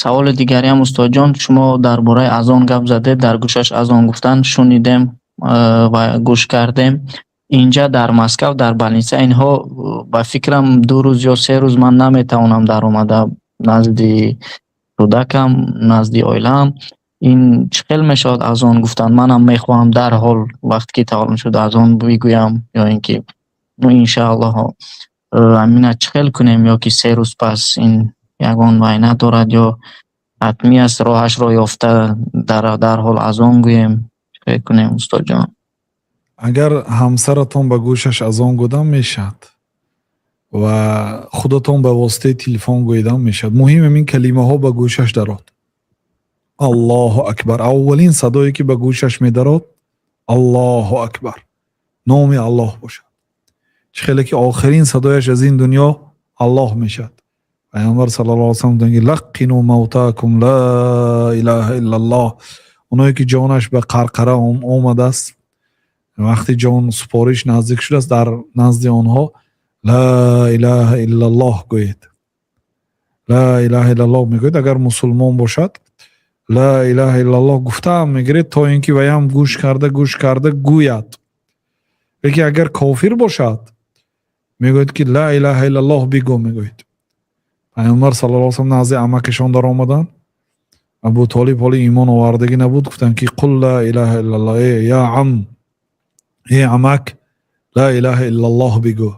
Саволи дигариам, устодҷон, шумо дар бораи азон гап задед, дар гӯшаш азон гуфтан шунидем ва гӯш кардем. Инҷа дар Москав, дар больница инҳо, ба фикрам, 2 рӯз ё 3 рӯз ман наметавонам даромада назди кӯдакам, назди оилаам. Ин чӣ хел мешавад азон гуфтан? Манам мехоҳам дарҳол, вақте ки таваллуд шуд, азон бигӯям ё ин ки, ну, иншааллоҳ, амина чӣ хел кунем ё ки 3 рӯз пас ин ягон вай надорад ё ҳатмӣ аст роҳашро ёфта дарҳол азон гӯем? Чӣ хел кунем, устодҷон? Агар ҳамсаратон ба гӯшаш азон гӯдам, мешавад ва худатон ба воситаи телефон гӯидам мешавад. Муҳим ин калимаҳо ба гӯшаш дарод. Аллоҳу акбар, аввалин садое ки ба гӯшаш медарод, Аллоҳу акбар, номи Аллоҳ бошад. Чӣ хеле ки охирин садояш аз ин дунё Аллоҳ мешавад. Пайғамбар саллаллоҳу алайҳи васаллам гуфтанд ки лаққину мавтакум ла илаҳа иллаллоҳ. Оное ки ҷонаш ба қарқара омадааст, вақти ҷон супориш наздик шудааст, дар назди онҳо ла илаҳа иллаллоҳ гӯед. Ла илаҳа иллаллоҳ мегӯед. Агар мусулмон бошад, ла илаҳа иллаллоҳ гуфтаам мегиред, то ин ки ваям гӯш карда, гӯш карда гӯяд. Лекин агар кофир бошад, мегӯяд ки ла илаҳа иллаллоҳ бигӯ, мегӯед. Пайғамбар саллаллоҳу алайҳи васаллам назди амакашон даромаданд. Абу Толиб ҳоли имон овардагӣ набуд. Гуфтанд ки қул ла илаҳа иллаллоҳ, э я ам, э амак, ла илаҳа иллаллоҳ бигӯ,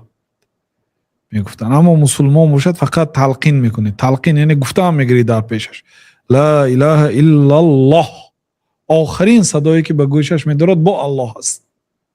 мегуфтанд. Аммо мусулмон бошад, фақат талқин мекунед. Талқин яъне гуфтаам мегиред дар пешаш ла илаҳа иллаллоҳ. Охирин садое ки ба гӯшаш медорад, бо Аллоҳ аст.